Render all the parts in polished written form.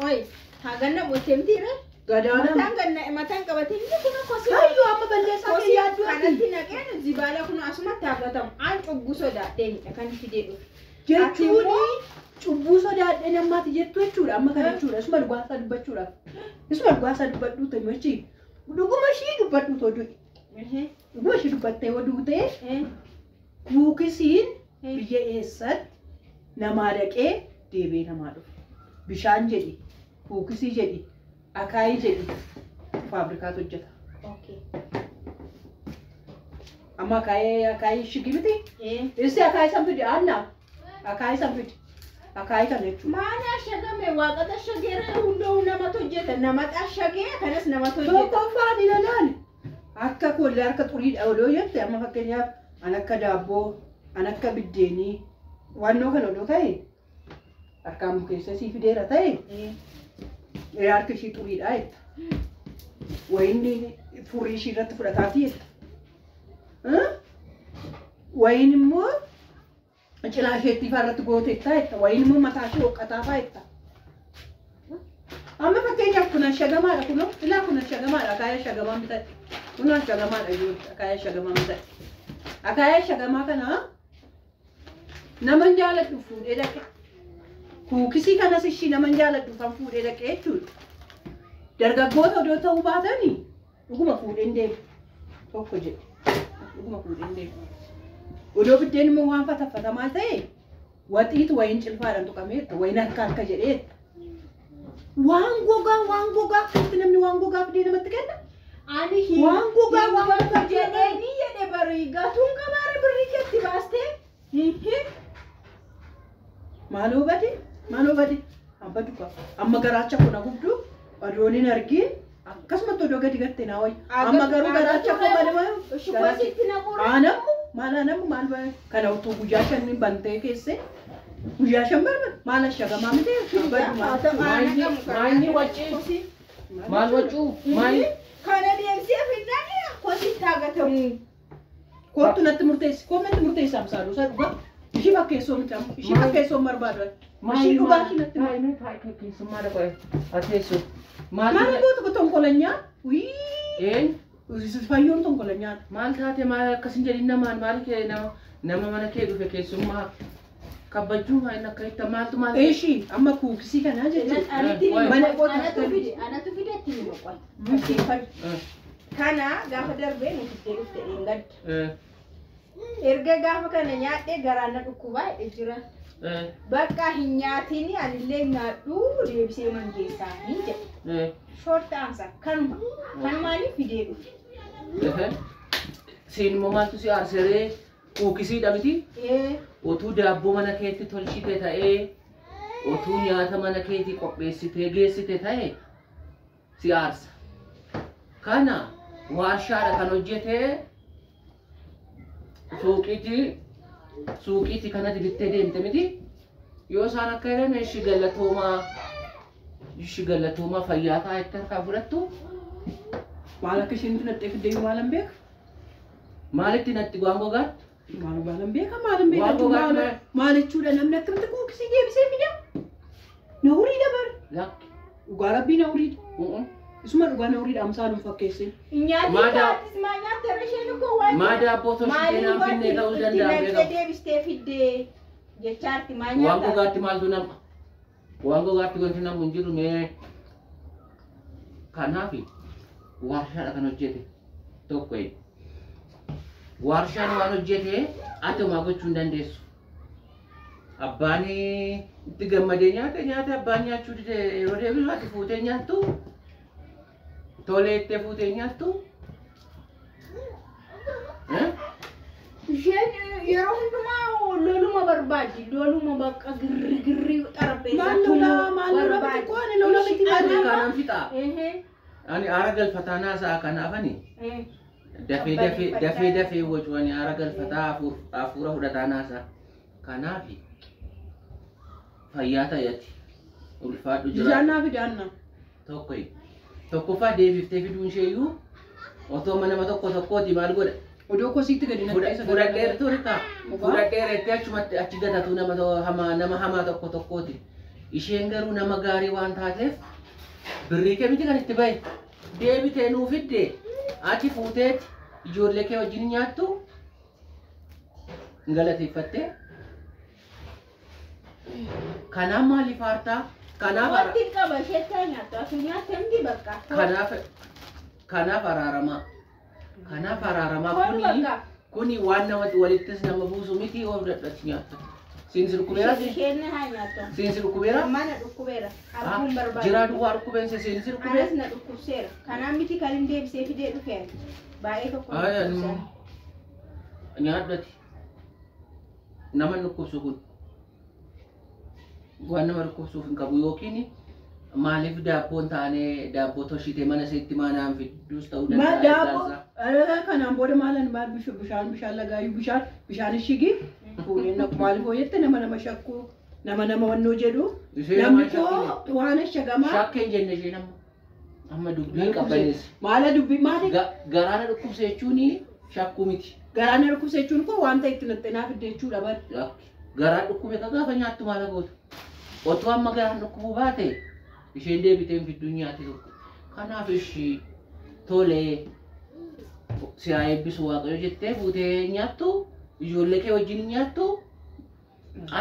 Qoy haganna motemtiire. Gadaana. Mataan ganna mataan qabatee inni kun kosii. Kayyoo amma balleessaa kee Kosii yaadduu ati. kanatti naqeen zibaala kun asumatti hagatamu. An cubbuu sodaadheenidha kan fidee dhufe. Jechuun cubbuu sodaadhee namaati jettu jechuudha amma kana jechuudha. Isuma dhugaasaa dubbachuudhaaf. Isuma dhugaasaa dubbadhuu ta'e machi. Dhuguma ishii dubbadhuu ta'u du'i. Dhuguma ishii dubbattee oduu ta'e kuukisiin biyya eessatti namaa dhaqee deebi'ee namaa dhufe. Bishaan jedhi, kuukisii jedhi, akaayii jedhi faabrikaatu hojjeta. Okay. Amma akaayii shigii miti. Issi akaayii san fidi aanna. Akaayii san fidi. Akaayii kana jechuudha. Maali ashagame waaqata ashageera hunda'u namatu hojjeta. Namatu ashagee kanas namatu hojjeta. Tokkoffaan ilalaan akka koollee harka xuriidha odoo jette amma fakkeenyaaf an akka daabboo, an akka biddeenii wannoo kana odoo ta'e harkaan bukeessa sii fideera ta'e harka ishii xuriidha jetta. Wayinni furrii ishii irratti fudhataati jetta. Wayin immoo cinaa isheetti faa irratti gooteetta jetta. Wayin immoo mataa ishee hoqqataa faa jetta. Amma fakkeenyaaf kun ashagamaadha kunoo ilaa kun ashagamaadha akaayii ashagamaan bitadhe. Kun ashagamaadha ijoollee akaayii ashagamaan bitadhe. Akaayii ashagamaa kana naman jaaladhu fuudhee dhaqe. Kuukisii kanas ishii naman jaaladhu kan fuudhee dhaqe jechuudha. Dargaggoota odoo ta'uu baatanii dhuguma fuudheen deemu. Tokko jedhe dhuguma fuudheen deemu. Odoo biddeen immoo waan fataffatamaa ta'e waxiitu wayin cilfaadhaan tuqameetta wayin harka harka jedheetta. Waan gogaa waan gogaa akkamitti namni waan gogaa fidee namatti kenna? Ani hin Waan gogaa hin waan gatu gogaa jedheeni jedhe barii gatuun qabaare birrii keetti baastee. Maaloo bade maaloo bade abba duka amma garaacha kun gubdu odoon hin argin akkasumatti odoo gadi gatte naa wayya. Amma garuu garaacha koo malee Kositti naquura. Aanammu maal aanammu maal kana utuu guyyaa shan bantee keesse guyyaa shan barba maal ashagamaa miti badu maal. Maanyi waccii? Maal waccuu? Maal? Kana deemsee fidnaan kositti hagatamu. Kottu natti murteessi koo natti murteessi amsaaluu isa dhugaa ishii fakkeessoo miti amma ishii fakkeessoo hin barbaadu ishii dhugaa ishii natti murteessi. Keessummaa dhaqee ateessu. Maal Maal goota tonkolanyaa wii Een fayyoon tonkolanyaa maal taate maal akkas hin jedhin namaan maal kee nama mana kee dhufe keessummaa kabbajuu maal akka itti maaltu maal Ishii amma kuukisii kanaa jechuudha. Anatu fide anatu fide itti hima qoy. Fakkeeffadhu. Kana gaafa darbee nu fiddee dhufte dheengadda. Erga gaafa kana nyaadhee garaan na dhukkubaa jedhe jira. Bakka hin nyaatini anillee nyaadhu deebisee mangeessaa hin jedhe. Short answer kanuma. Kanumaanii fidee dhufe. Siin immoo maaltu si aarseree kuukisiidha miti? Otuu daabboo mana keetti tolchite ta'ee otuu nyaata mana keetii qopheessitee geessite ta'e si aarsa. Kana warshaadha kan hojjetee suuqiitti kanatti bittee deemte miti? Yoo isaan akka jedhan ishii galatoomaa fayyaa ta'a itti harkaa fudhattu. Maal akka isheen nattee fiddee maalan beeka? Maalitti natti waan gogaatti? Maal maalan beeka maalan beeka Waan gogaa ture. maal jechuudha namni akkamitti kuukisii deebisee fida? Na huriidha bar. Lakki. Dhugaa rabbii na huriidha. Isuma dhugaa na huriidha amsaaluun fakkeessin. Nyaati Maa taatis maa nyaatte isheen koo waan Maa daabboo tolchitee naan finnee ta'uu danda'a Itti beekamu. deebistee fiddee jechaarti maa Waan nyaata. gogaatti maaltu nama? Waan gogaatti wanti namu hin jiru mee? Kanaaf warshaadha kan hojjete tokko inni. Warshaan waan hojjete ati homaa gochuu hin dandeessu. Abbaan itti gammadee nyaate nyaate abbaan nyaachuu dide yeroo deebisu ati fuutee nyaattu. Tolee ittee fuutee nyaattu. Isheen yeroo hundumaa loluma barbaaddi. Loluma bakka girri girri xarapheessaa Maal lolaa maal lolaa miti koo ani lolaa miti Ani maal kanan fixaa. Ani aara galfataa naasaa kanaafani. Dafee dafee dafee dafee wacuwani aara galfataa hafuura fudhataa naasaa. Kanaafi fayyaa ta'eeti. Ulfaadhu jira. Bishaan naa fidaanna. Tokko tokkoffaa deebiftee fiduun isheeyyuu otoo nama tokko tokkooti maal godha? Odoo kosiitti gadi nattee isa Fudhadheertu riqa. Dhugaa? Fudhadheerettee achumatti achi gatatu nama hamaa nama hamaa tokko tokkooti. Isheen garuu nama gaarii waan taateef birrii kee miti kan itti bahe. Deebitee nuu fidde ati fuuteeti ijoollee kee wajjin nyaattu hin galateeffattee. Kanaaf maaliif aartaa? Kanaaf Wanti qaba isheetti nyaattu ati nyaatte hundi bakka. Kanaaf araaramaa. Kanaaf araaramaa Koon kuni bakka. Kuni waan namatti walittis nama buusu miti of dadhatti nyaata. Siinsi dhukkubeera? Isheen haa nyaattu. Siinsi dhukkubeera? Mana dhukkubeera. Arguun barbaadu. Jiraa duwwaa dhukkubeensa siinsi dhukkubeera? Anas na dhukkubseera. Kanaaf miti kan hin deebisee fidee dhufe. Baay'ee tokko na Ay, dhukkubseera. Nyaadhati. Nama hin dhukkubsu kun. Waan nama dhukkubsuuf hin qabu yookiin maaliif daabboon taanee daabboo toshitee mana isheetti maanaan fidduus ta'uu Ma danda'a. daabboo kanaan booda maalan maal bishaan bishaan lagaayyuu bishaan bishaan ishigii fuudhee naqu maaliif hooyyette nama nama shakkuu nama nama wannoo jedhu Ishee namni nama koo waan ashagamaa Shakkee hin jenne isheen amma. Amma dubbii qabbaneessa. Maala dubbii maali Garaana dhukkubsa jechuun shakkuu miti. Garaana dhukkubsa jechuun koo wanta itti naxxinaa fidde jechuudha bar. Garaan dhukkube ka gaafa nyaattu maala gootu. Otoo amma garaan dhukkubuu baate isheen deebitee hin fidduu nyaate tokko. Kanaaf ishii tolee si haa eebbisu Waaqayyo jettee fuutee nyaattu ijoollee kee wajjin nyaattu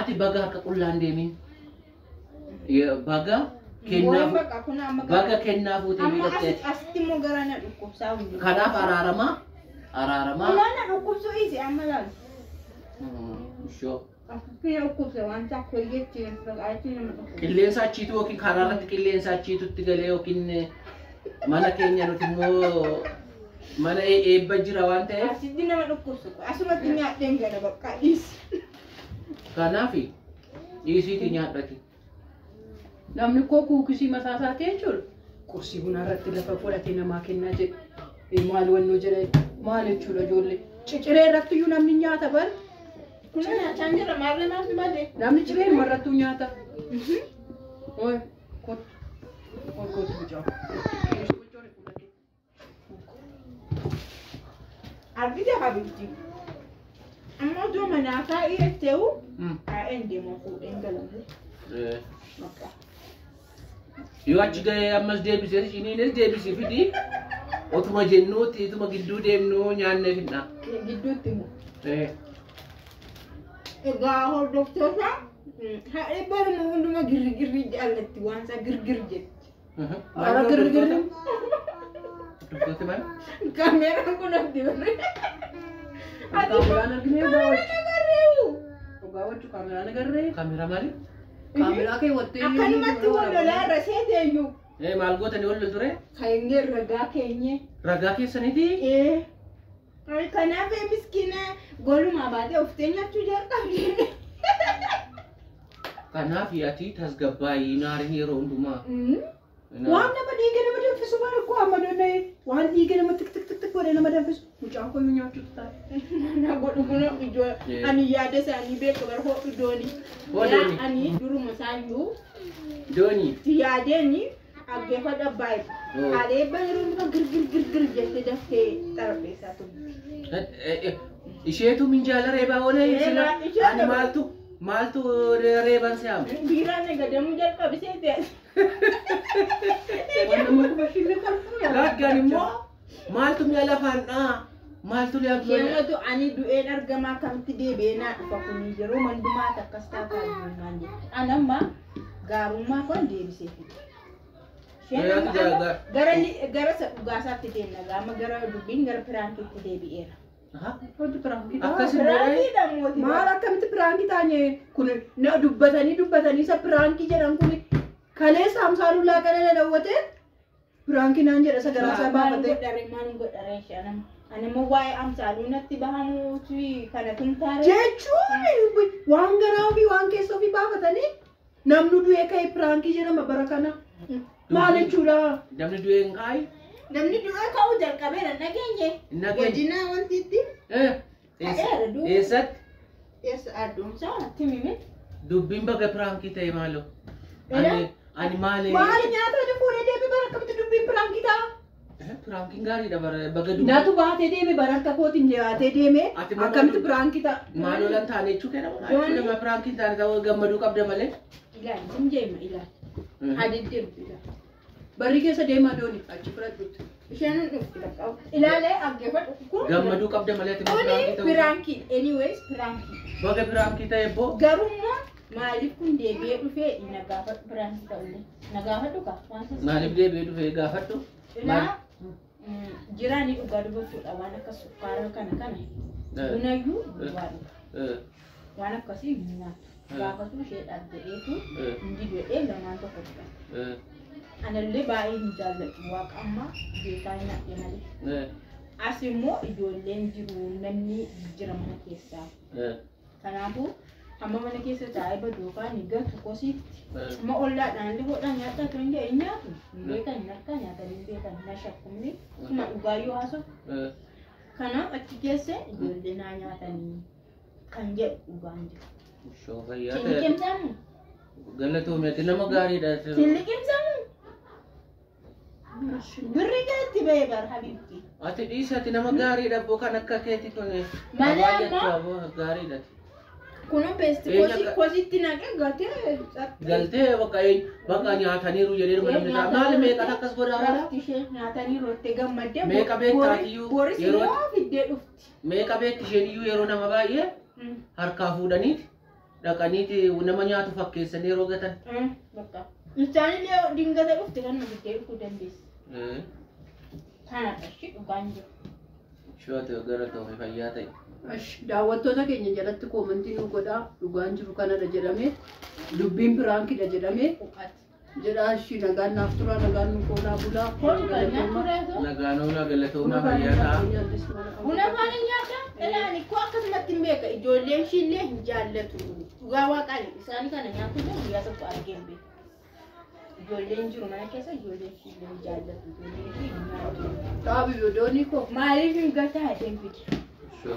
ati baga harka qullaan deemin. Baga kennaa Waan bakka kun amma baga kennaa fuutee Amma miidhagdeeti. asitti immoo garaa na dhukkubsaa hundi. Kanaaf araaramaa araaramaa. Amma na dhukkubsuu isi amma laal. Ishoo. Asitti na dhukkubse waan takka hojjechi achi nama dhukkubsa. Qilleensa achiitu yookiin karaa irratti qilleensa achiitutti galee yookiin mana keenya nuti immoo mana eebba jira waan ta'eef Asitti nama dhukkubsu asumatti nyaadheen gala bakka dhiisi. kanaaf dhiisiitii nyaadhati. Namni koo kuukisii mataa isaati jechuudha. Qursii bunaa irratti lafa godhatee namaa kennaa jedhe. Maal wannoo jedhe maal jechuudha ijoollee. Ciciree irratti iyyuu namni nyaata bar. Kun nyaachaan jira maarree maaltu malee. Namni ciree irrattuu nyaata. Oi kottu. Oi kottu mucaa. Argite habibti. Amma otoo manaa kaa'ee ta'u kaa'een deemu fuudheen galamu. Bakka. Yoo achi gahee ammas deebisee ishiniinis deebisii fidi otuma jennuuti ituma gidduu deemnu nyaannee fidna. Gidduutti immoo. Egaa hordoftoota haadha baruma hunduma girgirri jaallatti waan isaa girgir jetti. Ara girgirri. Hordoftoota maal? Kaameeraan kun addi barre. Kaameraan arginee dhugaa Kaameeraan wajju. agarreewu. Dhugaa wajju kaameraan agarree. Kaameraa maali? Kaameraa kee wattee. Akkanumatti wal lolaa irra seeteeyyuu. Maal gootanii wal lol ture? Keenyee ragaa keenyee. Ragaa keessaniiti? Kanaaf miskiina golumaa baatee uftee nyaachuu jalqabde. Kanaaf ati tasgabbaa'ii naariin yeroo hundumaa. Waan nama dhiiga nama danfisu bara koo amma danda'e waan dhiiga nama tik tik tik tik godhee nama danfisu mucaan koo iyyuu nyaachuutu ta'a. Na godhu kun ijoo ani yaada isaanii beeku bara hodhu doonii. Hoo doonii. Ani duruma isaayyuu Doonii. yaadeeni dhaggeeffadhu abbaa Haadha eebba yeroo hundumaa girgir girgir jettee daftee xarapheessaa turte. Isheetu minjaala reebaa oolee sila Ishee ani maaltu maaltu reeban si'amu. Biiraan eegadamuu jalqabisee ta'e. Waan nama kubashiillee kolfuu. Laggan immoo maaltu mi'a lafaan dhaa maaltu liyaa Yerootu ani du'een argamaa kamitti deebi'ee naa dhufa kuni yeroo mandumaa akkas taataa jiru jette. Ani amma gaarummaa kun deebisee fide. Isheen amma gara gara isa dhugaasaatti deemna amma gara dubbiin gara piraankiitti deebi'eera. Hojii piraankii ta'a. Akkas immoo Piraankiidha mootii. Maal akkamitti piraankii taanye kun na dubbatanii dubbatanii isa piraankii jedhan kun kaleessa Amsaaluu laaqana na dawwate piraankii naan jedha isa garaa isaa Maal baafate. godhare maal godhare ishee anam. Ani immoo waa'ee Amsaaluu natti bahamuuti kana tumtaare. Jechuun waan garaa ofii waan keessa ofii baafatanii namni du'ee ka'e piraankii jedhama bara kana. Maal jechuudha? Namni du'ee hin kaayi. Namni du'ee ka'uu jalqabeera nageenye. Hin nageenye. Godina wanti itti. Ka'eera du'u. Eessatti Eessa addumsaa natti mime. dubbiin baga piraankii ta'e maaloo? Ela? Ani maali? Maali nyaata ni fuudhee deeme bara akkamitti dubbiin piraankii ta'a? Piraankiin gaariidha bara baga dubbii. Natu baatee deeme bara akka kootiin baatee deeme Ati maal akkamitti dub- piraankii ta'a? Maal olan taane jechuu kenna nama piraankiin taane ta'uu gammaduu qabda malee. Ilaali sin jeema ilaali. Haa deddeemtu ilaali. Barri keessa deemaa dooni achi fudhadhutti. Isheen hin dhufti bakka. Ilaalee dhaggeeffadhu. Kun Gammaduu qabda malee ati kuni piraankii ta'uu. Piraankii anyways piraankii. Baga piraankii ta'e boo. Garummaa maaliif kun deebi'ee dhufee na gaafadhu piraankii ta'ullee. Na gaafadhu kaa waan sassi. Maaliif deebi'ee dhufee gaafadhu? Ilaa jiraanii dhugaa dubbachuudha waan akka sukkaara kana kana. Bunayyuu duwwaa dhuga. Waan akkasii hin nyaatu. Gaafatu isheedhaaf jedheetu hin didu jedhee lamaan tokko dhuga. Anallee baay'ee hin jaalladhu waaqa amma beekaa hin nyaadhe malee. As immoo ijoolleen jiru namni jira mana keessaa. Kanaafuu amma mana keessa taa'ee badu yookaan gatu kosiitti. Amma ollaadhaan illee hodhaa nyaadhaa kan jedhe hin nyaatu. Hin beekan hin harkaa nyaatanii hin beekan na shakkumni. Kuma dhugaayyuu haasa'u. Kanaaf achi keessa ijoollee naa nyaatanii kan jedhu dhugaan jiru. Shoo fayyaa Sin ta'e. liqimsamu? Galatoomii ati nama gaariidha. Sin liqimsamu? Birri keetti ba'e bar habibti. Ati dhiisi ati nama gaariidha boo kan akka keeti kun. Malee Aboo gaariidha. Kunoo beesti Eenyu kositti naqee gatee Galtee bakka bakka nyaataniiru jedhee namni ta'a. Maali meeqatu akkas godhaa? Rafti ishee nyaatanii roottee gammaddee Meeqa beektaatiyyuu boris yeroo- immoo fiddee dhufti. Meeqa beekti isheen iyyuu yeroo nama baay'ee harkaa fuudhaniiti dhaqaniiti nama nyaatu fakkeessanii yeroo gatan. Bakka. Isaanillee dingata dhufte kan fiddee dhufuu dandeessi. Kana qarshii dhugaan jiru. Shooti galatoomii fayyaa ta'e. Ash, daawwattoota keenya jalatti koomantii nu godhaa dhugaan jiru kanadha jedhame dubbiin piraankiidha jedhame Uqati. jedhaa ishii nagaan naaf turaa nagaan nu koolaa bulaa. Kun kan nyaatu Nagaan oolaa galatoomaa fayyaa ta'a. Buna faana nyaata. Ilaali koo akkasumatti hin beeka. Ijoolleen ishiillee hin jaallatu. Dhugaa waaqaan isaan kana nyaatu illee guyyaa tokko argee hin beeku. Ijoolleen jiru mana keessa ijoolleen ishiillee hin jaallatu. Ijoolleen ishii hin nyaatu. Dhaabi doonii koo. Maaliif hin gataa jedheen fide. Shoo.